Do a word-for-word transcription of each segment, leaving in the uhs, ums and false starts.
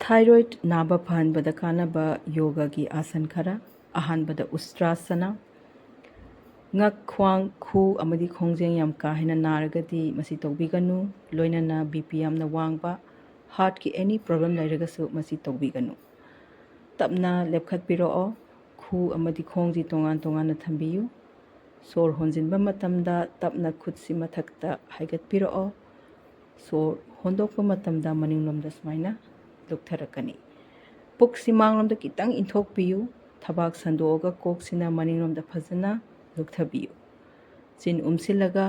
ꯊꯥꯏꯔꯣꯏꯗ ꯅꯥꯕ ꯐꯍꯟꯕꯗ ꯀꯥꯟꯅꯕ ꯌꯣꯒꯒꯤ ꯑꯥꯁꯟ ꯈꯔ꯫ ꯑꯍꯥꯟꯕꯗ ꯎꯁꯇ꯭ꯔꯥꯁꯅ꯫ ꯉꯛ, ꯈ꯭ꯋꯥꯡ, ꯈꯨ ꯑꯃꯗꯤ ꯈꯣꯡꯖꯦꯡ ꯌꯥꯝ ꯀꯥ ꯍꯦꯟꯅ ꯅꯥꯔꯒꯗꯤ ꯃꯁꯤ ꯇꯧꯕꯤꯒꯅꯨ꯫ ꯂꯣꯏꯅꯅ ꯕꯤ ꯄꯤ ꯌꯥꯝꯅ ꯋꯥꯡꯕ, ꯍꯥꯔꯠꯀꯤ ꯑꯦꯅꯤ ꯄ꯭ꯔꯣꯕ꯭ꯂꯦꯝ ꯂꯩꯔꯒꯁꯨ ꯃꯁꯤ ꯇꯧꯕꯤꯒꯅꯨ꯫ ꯇꯞꯅ ꯂꯦꯞꯈꯠꯄꯤꯔꯛꯑꯣ꯫ ꯈꯨ ꯑꯃꯗꯤ ꯈꯣꯡꯁꯤ ꯇꯣꯉꯥꯟ ꯇꯣꯉꯥꯟꯅ ꯊꯝꯕꯤꯌꯨ꯫ ꯁꯣꯔ ꯍꯣꯟꯖꯤꯟꯕ ꯃꯇꯝꯗ ꯇꯞꯅ ꯈꯨꯠꯁꯤ ꯃꯊꯛꯇ ꯍꯥꯏꯒꯠꯄꯤꯔꯛꯑꯣ꯫ ꯁꯣꯔ ꯍꯣꯟꯗꯣꯛꯄ ꯃꯇꯝꯗ ꯃꯅꯤꯡꯂꯣꯝꯗ ꯁꯨꯃꯥꯏꯅ ꯂꯨꯞꯊꯔꯛꯀꯅꯤ꯫ ꯄꯨꯛꯁꯤ ꯃꯥꯡꯂꯣꯝꯗ ꯈꯤꯇꯪ ꯏꯟꯊꯣꯛꯄꯤꯌꯨ꯫ ꯊꯕꯥꯛ ꯁꯟꯗꯣꯛꯑꯒ ꯀꯣꯛꯁꯤꯅ ꯃꯅꯤꯡꯂꯣꯝꯗ ꯐꯖꯅ ꯂꯨꯞꯊꯕꯤꯌꯨ꯫ ꯆꯤꯟ ꯎꯝꯁꯤꯜꯂꯒ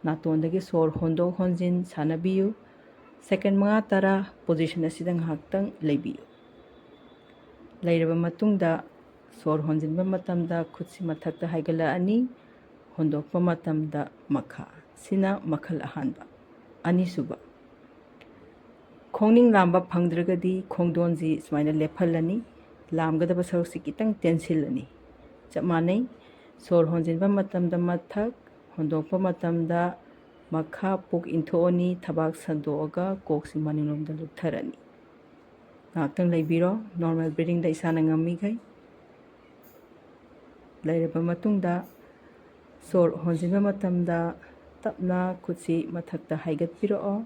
ꯅꯥꯇꯣꯟꯗꯒꯤ ꯁꯣꯔ ꯍꯣꯟꯗꯣꯛ ꯍꯣꯟꯖꯤꯟ ꯁꯥꯟꯅꯕꯤꯌꯨ꯫ ꯁꯦꯀꯦꯟ ꯃꯉꯥ ꯇꯔꯥ ꯄꯣꯖꯤꯁꯟ ꯑꯁꯤꯗ ꯉꯥꯏꯍꯥꯛꯇꯪ ꯂꯩꯕꯤꯌꯨ꯫ ꯂꯩꯔꯕ ꯃꯇꯨꯡꯗ ꯁꯣꯔ ꯍꯣꯟꯖꯤꯟꯕ ꯃꯇꯝꯗ ꯈꯨꯠꯁꯤ ꯃꯊꯛꯇ ꯍꯥꯏꯒꯠꯂꯛꯑꯅꯤ, ꯍꯣꯟꯗꯣꯛꯄ ꯃꯇꯝꯗ ꯃꯈꯥ꯫ ꯁꯤꯅ ꯃꯈꯜ ꯑꯍꯥꯟꯕ꯫ ꯑꯅꯤꯁꯨꯕ, ꯈꯣꯡꯅꯤꯡ ꯂꯥꯝꯕ ꯐꯪꯗ꯭ꯔꯒꯗꯤ ꯈꯣꯡꯗꯣꯟꯁꯤ ꯁꯨꯃꯥꯏꯅ ꯂꯦꯞꯍꯜꯂꯅꯤ, ꯂꯥꯝꯒꯗꯕ ꯁꯔꯨꯛꯁꯤ ꯈꯤꯇꯪ ꯇꯦꯟꯁꯤꯜꯂꯅꯤ꯫ ꯆꯞ ꯃꯥꯟꯅꯩ, ꯁꯣꯔ ꯍꯣꯟꯖꯤꯟꯕ ꯃꯇꯝꯗ ꯃꯊꯛ, ꯍꯣꯟꯗꯣꯛꯄ ꯃꯇꯝꯗ ꯃꯈꯥ ꯄꯨꯛ ꯏꯟꯊꯣꯛꯑꯅꯤ, ꯊꯕꯥꯛ ꯁꯟꯗꯣꯛꯑꯒ ꯀꯣꯛꯁꯤ ꯃꯅꯤꯡꯂꯣꯝꯗ ꯂꯨꯞꯊꯔꯅꯤ꯫ ꯉꯥꯏꯍꯥꯛꯇꯪ ꯂꯩꯕꯤꯔꯣ, ꯅꯣꯔꯃꯦꯜ ꯕ꯭ꯔꯤꯗꯤꯡꯗ ꯏꯁꯥꯅ ꯉꯝꯃꯤꯈꯩ꯫ ꯂꯩꯔꯕ ꯃꯇꯨꯡꯗ ꯁꯣꯔ ꯍꯣꯟꯖꯤꯟꯕ ꯃꯇꯝꯗ ꯇꯞꯅ ꯈꯨꯠꯁꯤ ꯃꯊꯛꯇ ꯍꯥꯏꯒꯠꯄꯤꯔꯛꯑꯣ꯫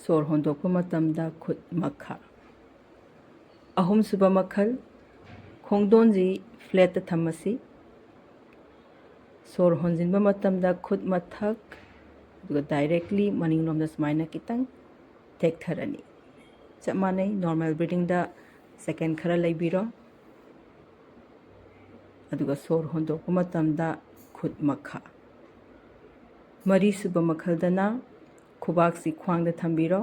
ꯁꯣꯔ ꯍꯣꯟꯗꯣꯛꯄ ꯃꯇꯝꯗ ꯈꯨꯠ ꯃꯈꯥ꯫ ꯑꯍꯨꯝꯁꯨꯕ ꯃꯈꯜ, ꯈꯣꯡꯗꯣꯟꯁꯤ ꯐ꯭ꯂꯦꯠꯇ ꯊꯝꯃꯁꯤ꯫ ꯁꯣꯔ ꯍꯣꯟꯖꯤꯟꯕ ꯃꯇꯝꯗ ꯈꯨꯠ ꯃꯊꯛ, ꯑꯗꯨꯒ ꯗꯥꯏꯔꯦꯛꯂꯤ ꯃꯅꯤꯡꯂꯣꯝꯗ ꯁꯨꯃꯥꯏꯅ ꯈꯤꯇꯪ ꯇꯦꯛꯊꯔꯅꯤ꯫ ꯆꯞ ꯃꯥꯟꯅꯩ, ꯅꯣꯔꯃꯦꯜ ꯕ꯭ꯔꯤꯗꯤꯡꯗ ꯁꯦꯀꯦꯟ ꯈꯔ ꯂꯩꯕꯤꯔꯣ꯫ ꯑꯗꯨꯒ ꯁꯣꯔ ꯍꯣꯟꯗꯣꯛꯄ ꯃꯇꯝꯗ ꯈꯨꯠ ꯃꯈꯥ꯫ ꯃꯔꯤꯁꯨꯕ ꯃꯈꯜꯗꯅ ꯈꯨꯕꯥꯛꯁꯤ ꯈ꯭ꯋꯥꯡꯗ ꯊꯝꯕꯤꯔꯣ꯫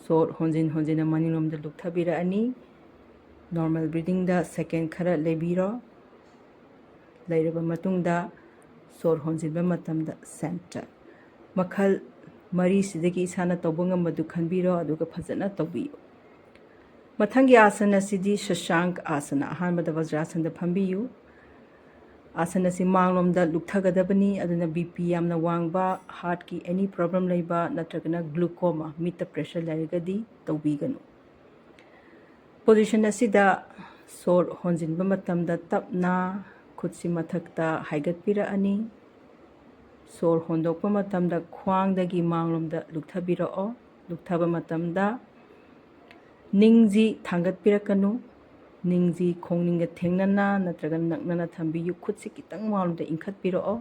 ꯁꯣꯔ ꯍꯣꯟꯖꯤꯟ ꯍꯣꯟꯖꯤꯟꯅ ꯃꯅꯤꯡꯂꯣꯝꯗ ꯂꯨꯞꯊꯕꯤꯔꯛꯑꯅꯤ꯫ ꯅꯣꯔꯃꯦꯜ ꯕ꯭ꯔꯤꯗꯤꯡꯗ ꯁꯦꯀꯦꯟ ꯈꯔ ꯂꯩꯕꯤꯔꯣ꯫ ꯂꯩꯔꯕ ꯃꯇꯨꯡꯗ ꯁꯣꯔ ꯍꯣꯟꯖꯤꯟꯕ ꯃꯇꯝꯗ ꯁꯦꯟꯇꯔ꯫ ꯃꯈꯜ ꯃꯔꯤꯁꯤꯗꯒꯤ ꯏꯁꯥꯅ ꯇꯧꯕ ꯉꯝꯕꯗꯨ ꯈꯟꯕꯤꯔꯣ, ꯑꯗꯨꯒ ꯐꯖꯅ ꯇꯧꯕꯤꯌꯨ꯫ ꯃꯊꯪꯒꯤ ꯑꯥꯁꯟ ꯑꯁꯤꯗꯤ ꯁꯁꯥꯡꯛ ꯑꯥꯁꯅ꯫ ꯑꯍꯥꯟꯕꯗ ꯕꯖ꯭ꯔꯥꯁꯟꯗ ꯐꯝꯕꯤꯌꯨ꯫ ꯑꯥꯁꯟ ꯑꯁꯤ ꯃꯥꯡꯂꯣꯝꯗ ꯂꯨꯞꯊꯒꯗꯕꯅꯤ꯫ ꯑꯗꯨꯅ ꯕꯤ ꯄꯤ ꯌꯥꯝꯅ ꯋꯥꯡꯕ, ꯍꯥꯔꯠꯀꯤ ꯑꯦꯅꯤ ꯄ꯭ꯔꯣꯕ꯭ꯂꯦꯝ ꯂꯩꯕ ꯅꯠꯇ꯭ꯔꯒꯅ ꯒ꯭ꯂꯨꯀꯣꯃꯥ, ꯃꯤꯠꯇ ꯄ꯭ꯔꯦꯁꯔ ꯂꯩꯔꯒꯗꯤ ꯇꯧꯕꯤꯒꯅꯨ꯫ ꯄꯣꯖꯤꯁꯟ ꯑꯁꯤꯗ ꯁꯣꯔ ꯍꯣꯟꯖꯤꯟꯕ ꯃꯇꯝꯗ ꯇꯞꯅ ꯈꯨꯠꯁꯤ ꯃꯊꯛꯇ ꯍꯥꯏꯒꯠꯄꯤꯔꯛꯑꯅꯤ꯫ ꯁꯣꯔ ꯍꯣꯟꯗꯣꯛꯄ ꯃꯇꯝꯗ ꯈ꯭ꯋꯥꯡꯗꯒꯤ ꯃꯥꯡꯂꯣꯝꯗ ꯂꯨꯞꯊꯕꯤꯔꯛꯑꯣ꯫ ꯂꯨꯞꯊꯕ ꯃꯇꯝꯗ ꯅꯤꯡꯁꯤ ꯊꯥꯡꯒꯠꯄꯤꯔꯛꯀꯅꯨ꯫ ꯅꯤꯡꯁꯤ ꯈꯣꯡꯅꯤꯡꯒ ꯊꯦꯡꯅꯅ ꯅꯠꯇ꯭ꯔꯒ ꯅꯛꯅꯅ ꯊꯝꯕꯤꯌꯨ꯫ ꯈꯨꯠꯁꯤ ꯈꯤꯇꯪ ꯃꯥꯡꯂꯣꯝꯗ ꯏꯟꯈꯠꯄꯤꯔꯛꯑꯣ꯫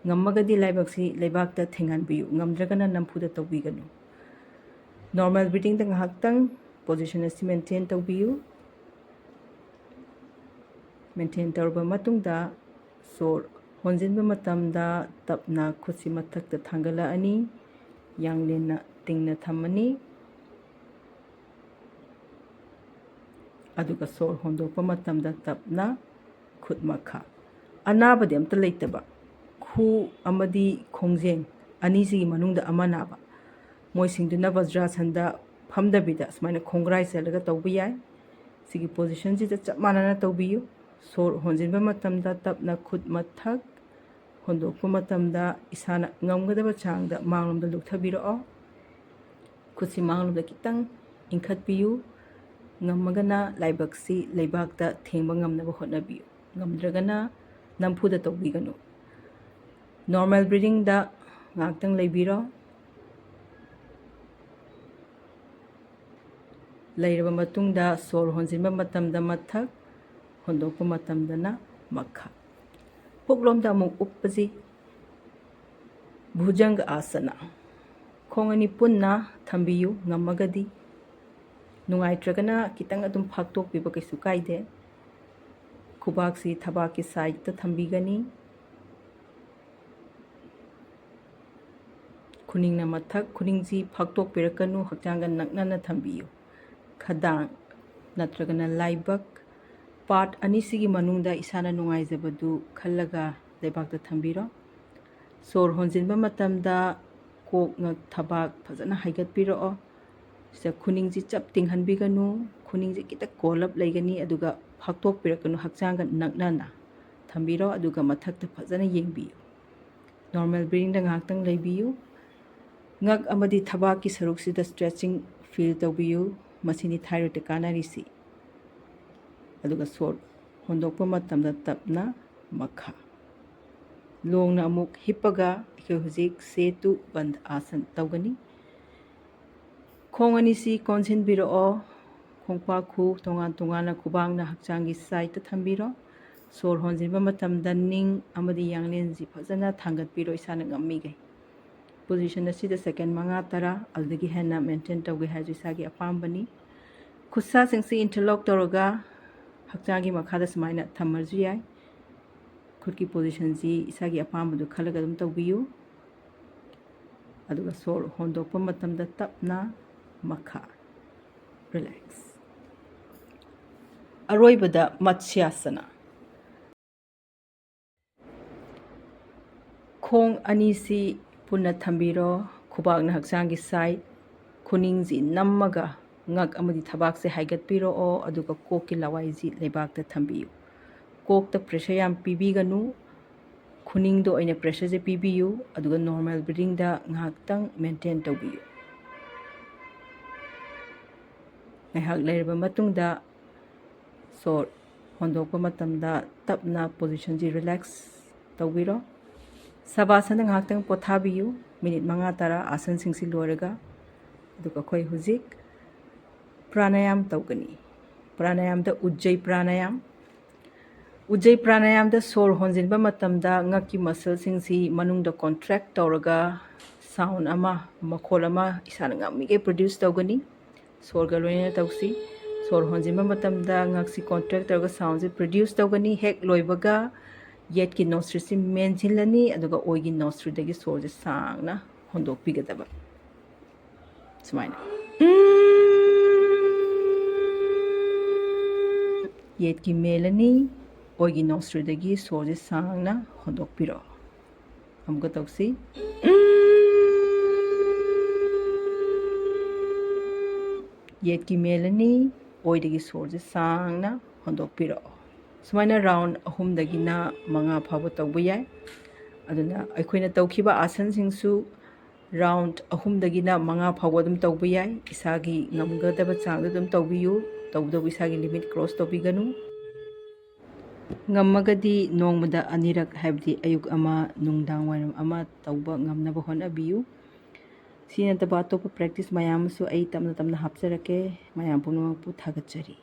ꯉꯝꯃꯒꯗꯤ ꯂꯥꯏꯕꯛꯁꯤ ꯂꯩꯕꯥꯛꯇ ꯊꯦꯡꯍꯟꯕꯤꯌꯨ, ꯉꯝꯗ꯭ꯔꯒꯅ ꯅꯝꯐꯨꯗ ꯇꯧꯕꯤꯒꯅꯨ꯫ ꯅꯣꯔꯃꯦꯜ ꯕ꯭ꯔꯤꯗꯤꯡꯗ ꯉꯥꯏꯍꯥꯛꯇꯪ ꯄꯣꯖꯤꯁꯟ ꯑꯁꯤ ꯃꯦꯟꯇꯦꯟ ꯇꯧꯕꯤꯌꯨ꯫ ꯃꯦꯟꯇꯦꯟ ꯇꯧꯔꯕ ꯃꯇꯨꯡꯗ ꯁꯣꯔ ꯍꯣꯟꯖꯤꯟꯕ ꯃꯇꯝꯗ ꯇꯞꯅ ꯈꯨꯠꯁꯤ ꯃꯊꯛꯇ ꯊꯥꯡꯒꯠꯂꯛꯑꯅꯤ, ꯌꯥꯡꯂꯦꯟꯅ ꯇꯤꯡꯅ ꯊꯝꯃꯅꯤ꯫ ꯑꯗꯨꯒ ꯁꯣꯔ ꯍꯣꯟꯗꯣꯛꯄ ꯃꯇꯝꯗ ꯇꯞꯅ ꯈꯨꯠ ꯃꯈꯥ꯫ ꯑꯅꯥꯕꯗꯤ ꯑꯝꯇ ꯂꯩꯇꯕ, ꯈꯨ ꯑꯃꯗꯤ ꯈꯣꯡꯖꯦꯡ ꯑꯅꯤꯁꯤꯒꯤ ꯃꯅꯨꯡꯗ ꯑꯃ ꯅꯥꯕ, ꯃꯣꯏꯁꯤꯡꯗꯨꯅ ꯕꯖ꯭ꯔꯥꯁꯟꯗ ꯐꯝꯗꯕꯤꯗ ꯁꯨꯃꯥꯏꯅ ꯈꯣꯡꯒ꯭ꯔꯥꯏ ꯆꯜꯂꯒ ꯇꯧꯕ ꯌꯥꯏ꯫ ꯁꯤꯒꯤ ꯄꯣꯖꯤꯁꯟꯁꯤꯗ ꯆꯞ ꯃꯥꯟꯅꯅ ꯇꯧꯕꯤꯌꯨ꯫ ꯁꯣꯔ ꯍꯣꯟꯖꯤꯟꯕ ꯃꯇꯝꯗ ꯇꯞꯅ ꯈꯨꯠ ꯃꯊꯛ, ꯍꯣꯟꯗꯣꯛꯄ ꯃꯇꯝꯗ ꯏꯁꯥꯅ ꯉꯝꯒꯗꯕ ꯆꯥꯡꯗ ꯃꯥꯡꯂꯣꯝꯗ ꯂꯨꯞꯊꯕꯤꯔꯛꯑꯣ꯫ ꯈꯨꯠꯁꯤ ꯃꯥꯡꯂꯣꯝꯗ ꯈꯤꯇꯪ ꯏꯟꯈꯠꯄꯤꯌꯨ꯫ ꯉꯝꯃꯒꯅ ꯂꯥꯏꯕꯛꯁꯤ ꯂꯩꯕꯥꯛꯇ ꯊꯦꯡꯕ ꯉꯝꯅꯕ ꯍꯣꯠꯅꯕꯤꯌꯨ꯫ ꯉꯝꯗ꯭ꯔꯒꯅ ꯅꯝꯐꯨꯗ ꯇꯧꯕꯤꯒꯅꯨ꯫ ꯅꯣꯔꯃꯦꯜ ꯕ꯭ꯔꯤꯗꯤꯡꯗ ꯉꯥꯏꯍꯥꯛꯇꯪ ꯂꯩꯕꯤꯔꯣ꯫ ꯂꯩꯔꯕ ꯃꯇꯨꯡꯗ ꯁꯣꯔ ꯍꯣꯟꯖꯤꯟꯕ ꯃꯇꯝꯗ ꯃꯊꯛ, ꯍꯣꯟꯗꯣꯛꯄ ꯃꯇꯝꯗꯅ ꯃꯈꯥ꯫ ꯄꯨꯛꯂꯣꯝꯗ ꯑꯃꯨꯛ ꯎꯞꯄꯁꯤ, ꯚꯨꯖꯪꯒ ꯑꯥꯁꯅ꯫ ꯈꯣꯡ ꯑꯅꯤ ꯄꯨꯟꯅ ꯊꯝꯕꯤꯌꯨ, ꯉꯝꯃꯒꯗꯤ꯫ ꯅꯨꯡꯉꯥꯏꯇ꯭ꯔꯒꯅ ꯈꯤꯇꯪ ꯑꯗꯨꯝ ꯐꯥꯛꯇꯣꯛꯄꯤꯕ ꯀꯩꯁꯨ ꯀꯥꯏꯗꯦ꯫ ꯈꯨꯕꯥꯛꯁꯤ ꯊꯕꯥꯛꯀꯤ ꯁꯥꯏꯠꯇ ꯊꯝꯕꯤꯒꯅꯤ꯫ ꯈꯨꯅꯤꯡꯅ ꯃꯊꯛ, ꯈꯨꯅꯤꯡꯁꯤ ꯐꯥꯛꯇꯣꯛꯄꯤꯔꯛꯀꯅꯨ, ꯍꯛꯆꯥꯡꯒ ꯅꯛꯅꯅ ꯊꯝꯕꯤꯌꯨ꯫ ꯈꯗꯥꯡ ꯅꯠꯇ꯭ꯔꯒꯅ ꯂꯥꯏꯕꯛ, ꯄꯥꯔꯠ ꯑꯅꯤꯁꯤꯒꯤ ꯃꯅꯨꯡꯗ ꯏꯁꯥꯅ ꯅꯨꯡꯉꯥꯏꯖꯕꯗꯨ ꯈꯜꯂꯒ ꯂꯩꯕꯥꯛꯇ ꯊꯝꯕꯤꯔꯣ꯫ ꯁꯣꯔ ꯍꯣꯟꯖꯤꯟꯕ ꯃꯇꯝꯗ ꯀꯣꯛ, ꯉꯛ, ꯊꯕꯥꯛ ꯐꯖꯅ ꯍꯥꯏꯒꯠꯄꯤꯔꯛꯑꯣ꯫ ꯁꯤꯗ ꯈꯨꯅꯤꯡꯁꯤ ꯆꯞ ꯇꯤꯡꯍꯟꯕꯤꯒꯅꯨ, ꯈꯨꯅꯤꯡꯁꯤ ꯈꯤꯇ ꯀꯣꯜꯂꯞ ꯂꯩꯒꯅꯤ, ꯑꯗꯨꯒ ꯐꯥꯛꯇꯣꯛꯄꯤꯔꯛꯀꯅꯨ, ꯍꯛꯆꯥꯡꯒ ꯅꯛꯅꯅ꯫ ꯊꯝꯕꯤꯔꯣ, ꯑꯗꯨꯒ ꯃꯊꯛꯇ ꯐꯖꯅ ꯌꯦꯡꯕꯤꯌꯨ꯫ ꯅꯣꯔꯃꯦꯜ ꯕ꯭ꯔꯤꯗꯤꯡꯗ ꯉꯥꯏꯍꯥꯛꯇꯪ ꯂꯩꯕꯤꯌꯨ꯫ ꯉꯛ ꯑꯃꯗꯤ ꯊꯕꯥꯛꯀꯤ ꯁꯔꯨꯛꯁꯤꯗ ꯁ꯭ꯇ꯭ꯔꯦꯆꯤꯡ ꯐꯤꯜ ꯇꯧꯕꯤꯌꯨ꯫ ꯃꯁꯤꯅꯤ ꯊꯥꯏꯔꯣꯏꯗꯇ ꯀꯥꯟꯅꯔꯤꯁꯤ꯫ ꯑꯗꯨꯒ ꯁꯣꯔ ꯍꯣꯟꯗꯣꯛꯄ ꯃꯇꯝꯗ ꯇꯞꯅ ꯃꯈꯥ꯫ ꯂꯣꯡꯅ ꯑꯃꯨꯛ ꯍꯤꯞꯄꯒ ꯑꯩꯈꯣꯏ ꯍꯧꯖꯤꯛ ꯁꯦꯇꯨ ꯕꯟꯗ ꯑꯥꯁꯟ ꯇꯧꯒꯅꯤ꯫ ꯈꯣꯡ ꯑꯅꯤꯁꯤ ꯀꯣꯟꯁꯤꯟꯕꯤꯔꯛꯑꯣ꯫ ꯈꯣꯡꯄꯥꯛ ꯈꯨ ꯇꯣꯉꯥꯟ ꯇꯣꯉꯥꯟꯅ ꯈꯨꯕꯥꯛꯅ ꯍꯛꯆꯥꯡꯒꯤ ꯁꯥꯏꯠꯇ ꯊꯝꯕꯤꯔꯣ꯫ ꯁꯣꯔ ꯍꯣꯟꯖꯤꯟꯕ ꯃꯇꯝꯗ ꯅꯤꯡ ꯑꯃꯗꯤ ꯌꯥꯡꯂꯦꯟꯁꯤ ꯐꯖꯅ ꯊꯥꯡꯒꯠꯄꯤꯔꯣ, ꯏꯁꯥꯅ ꯉꯝꯃꯤꯈꯩ꯫ ꯄꯣꯖꯤꯁꯟ ꯑꯁꯤꯗ ꯁꯦꯀꯦꯟ ꯃꯉꯥ, ꯇꯔꯥ, ꯑꯗꯨꯗꯒꯤ ꯍꯦꯟꯅ ꯃꯦꯟꯇꯦꯟ ꯇꯧꯒꯦ ꯍꯥꯏꯔꯁꯨ ꯏꯁꯥꯒꯤ ꯑꯄꯥꯝꯕꯅꯤ꯫ ꯈꯨꯠꯁꯥꯁꯤꯡꯁꯤ ꯏꯟꯇꯔꯂꯣꯛ ꯇꯧꯔꯒ ꯍꯛꯆꯥꯡꯒꯤ ꯃꯈꯥꯗ ꯁꯨꯃꯥꯏꯅ ꯊꯝꯃꯁꯨ ꯌꯥꯏ꯫ ꯈꯨꯠꯀꯤ ꯄꯣꯖꯤꯁꯟꯁꯤ ꯏꯁꯥꯒꯤ ꯑꯄꯥꯝꯕꯗꯨ ꯈꯜꯂꯒ ꯑꯗꯨꯝ ꯇꯧꯕꯤꯌꯨ꯫ ꯑꯗꯨꯒ ꯁꯣꯔ ꯍꯣꯟꯗꯣꯛꯄ ꯃꯇꯝꯗ ꯇꯞꯅ ꯃꯈꯥ꯫ ꯔꯤꯂꯦꯛꯁ꯫ ꯑꯔꯣꯏꯕꯗ ꯃꯠꯁ꯭ꯌꯥꯁꯅ꯫ ꯈꯣꯡ ꯑꯅꯤꯁꯤ ꯄꯨꯟꯅ ꯊꯝꯕꯤꯔꯣ꯫ ꯈꯨꯕꯥꯛꯅ ꯍꯛꯆꯥꯡꯒꯤ ꯁꯥꯏꯠ, ꯈꯨꯅꯤꯡꯁꯤ ꯅꯝꯃꯒ ꯉꯛ ꯑꯃꯗꯤ ꯊꯕꯥꯛꯁꯦ ꯍꯥꯏꯒꯠꯄꯤꯔꯛꯑꯣ, ꯑꯗꯨꯒ ꯀꯣꯛꯀꯤ ꯂꯋꯥꯏꯁꯤ ꯂꯩꯕꯥꯛꯇ ꯊꯝꯕꯤꯌꯨ꯫ ꯀꯣꯛꯇ ꯄ꯭ꯔꯦꯁꯔ ꯌꯥꯝ ꯄꯤꯕꯤꯒꯅꯨ, ꯈꯨꯅꯤꯡꯗ ꯑꯣꯏꯅ ꯄ꯭ꯔꯦꯁꯔꯁꯦ ꯄꯤꯕꯤꯌꯨ, ꯑꯗꯨꯒ ꯅꯣꯔꯃꯦꯜ ꯕ꯭ꯔꯤꯗꯤꯡꯗ ꯉꯥꯏꯍꯥꯛꯇꯪ ꯃꯦꯟꯇꯦꯟ ꯇꯧꯕꯤꯌꯨ꯫ ꯉꯥꯏꯍꯥꯛ ꯂꯩꯔꯕ ꯃꯇꯨꯡꯗ ꯁꯣꯔ ꯍꯣꯟꯗꯣꯛꯄ ꯃꯇꯝꯗ ꯇꯞꯅ ꯄꯣꯖꯤꯁꯟꯁꯤ ꯔꯤꯂꯦꯛꯁ ꯇꯧꯕꯤꯔꯣ꯫ ꯁꯕꯥꯁꯟꯗ ꯉꯥꯏꯍꯥꯛꯇꯪ ꯄꯣꯊꯥꯕꯤꯌꯨ, ꯃꯤꯅꯤꯠ ꯃꯉꯥ ꯇꯔꯥ ꯑꯥꯁꯟꯁꯤꯡꯁꯤ ꯂꯣꯏꯔꯒ꯫ ꯑꯗꯨꯒ ꯑꯩꯈꯣꯏ ꯍꯧꯖꯤꯛ ꯄ꯭ꯔꯥꯅꯥꯌꯥꯝ ꯇꯧꯒꯅꯤ꯫ ꯄ꯭ꯔꯥꯅꯥꯌꯥꯝꯗ ꯎꯖꯖꯩ ꯄ꯭ꯔꯥꯅꯥꯌꯥꯝ꯫ ꯎꯖꯖꯩ ꯄ꯭ꯔꯥꯅꯥꯌꯥꯝꯗ ꯁꯣꯔ ꯍꯣꯟꯖꯤꯟꯕ ꯃꯇꯝꯗ ꯉꯛꯀꯤ ꯃꯁꯜꯁꯤꯡꯁꯤ ꯃꯅꯨꯡꯗ ꯀꯣꯟꯇ꯭ꯔꯦꯛ ꯇꯧꯔꯒ ꯁꯥꯎꯟ ꯑꯃ, ꯃꯈꯣꯜ ꯑꯃ ꯏꯁꯥꯅ ꯉꯝꯃꯤꯈꯩ ꯄ꯭ꯔꯣꯗ꯭ꯌꯨꯁ ꯇꯧꯒꯅꯤ꯫ ꯁꯣꯔꯒ ꯂꯣꯏꯅꯅ ꯇꯧꯁꯤ꯫ ꯁꯣꯔ ꯍꯣꯟꯖꯤꯟꯕ ꯃꯇꯝꯗ ꯉꯛꯁꯤ ꯀꯣꯟꯇ꯭ꯔꯦꯛ ꯇꯧꯔꯒ ꯁꯥꯎꯟꯁꯤ ꯄ꯭ꯔꯣꯗ꯭ꯌꯨꯁ ꯇꯧꯒꯅꯤ꯫ ꯍꯦꯛ ꯂꯣꯏꯕꯒ ꯌꯦꯠꯀꯤ ꯅꯣꯁꯇ꯭ꯔꯤꯁꯤ ꯃꯦꯟꯁꯤꯜꯂꯅꯤ, ꯑꯗꯨꯒ ꯑꯣꯏꯒꯤ ꯅꯣꯁꯇ꯭ꯔꯤꯗꯒꯤ ꯁꯣꯔꯁꯦ ꯁꯥꯡꯅ ꯍꯣꯟꯗꯣꯛꯄꯤꯒꯗꯕ꯫ ꯁꯨꯃꯥꯏꯅ꯫ ꯌꯦꯠꯀꯤ ꯃꯦꯜꯂꯅꯤ, ꯑꯣꯏꯒꯤ ꯅꯣꯁꯇ꯭ꯔꯤꯗꯒꯤ ꯁꯣꯔꯁꯦ ꯁꯥꯡꯅ ꯍꯣꯟꯗꯣꯛꯄꯤꯔꯛꯑꯣ꯫ ꯑꯃꯨꯛꯀ ꯇꯧꯁꯤ꯫ ꯌꯦꯠꯀꯤ ꯃꯦꯜꯂꯅꯤ, ꯑꯣꯏꯗꯒꯤ ꯁꯣꯔꯁꯦ ꯁꯥꯡꯅ ꯍꯣꯟꯗꯣꯛꯄꯤꯔꯛꯑꯣ꯫ ꯁꯨꯃꯥꯏꯅ ꯔꯥꯎꯟ ꯑꯍꯨꯝꯗꯒꯤꯅ ꯃꯉꯥ ꯐꯥꯎꯕ ꯇꯧꯕ ꯌꯥꯏ꯫ ꯑꯗꯨꯅ ꯑꯩꯈꯣꯏꯅ ꯇꯧꯈꯤꯕ ꯑꯥꯁꯟꯁꯤꯡꯁꯨ ꯔꯥꯎꯟ ꯑꯍꯨꯝꯗꯒꯤꯅ ꯃꯉꯥ ꯐꯥꯎꯕ ꯑꯗꯨꯝ ꯇꯧꯕ ꯌꯥꯏ꯫ ꯏꯁꯥꯒꯤ ꯉꯝꯒꯗꯕ ꯆꯥꯡꯗ ꯑꯗꯨꯝ ꯇꯧꯕꯤꯌꯨ꯫ ꯇꯧꯕꯇꯕꯨ ꯏꯁꯥꯒꯤ ꯂꯤꯃꯤꯠ ꯀ꯭ꯔꯣꯁ ꯇꯧꯕꯤꯒꯅꯨ꯫ ꯉꯝꯃꯒꯗꯤ ꯅꯣꯡꯃꯗ ꯑꯅꯤꯔꯛ, ꯍꯥꯏꯕꯗꯤ ꯑꯌꯨꯛ ꯑꯃ, ꯅꯨꯡꯗꯥꯡ ꯋꯥꯏꯔꯝ ꯑꯃ ꯇꯧꯕ ꯉꯝꯅꯕ ꯍꯣꯠꯅꯕꯤꯌꯨ꯫ ꯁꯤ ꯅꯠꯇꯕ ꯑꯇꯣꯞꯄ ꯄ꯭ꯔꯦꯛꯇꯤꯁ ꯃꯌꯥꯝ ꯑꯃꯁꯨ ꯑꯩ ꯇꯞꯅ ꯇꯞꯅ ꯍꯥꯞꯆꯔꯛꯀꯦ꯫ ꯃꯌꯥꯝ ꯄꯨꯝꯅꯃꯛꯄꯨ ꯊꯥꯒꯠꯆꯔꯤ꯫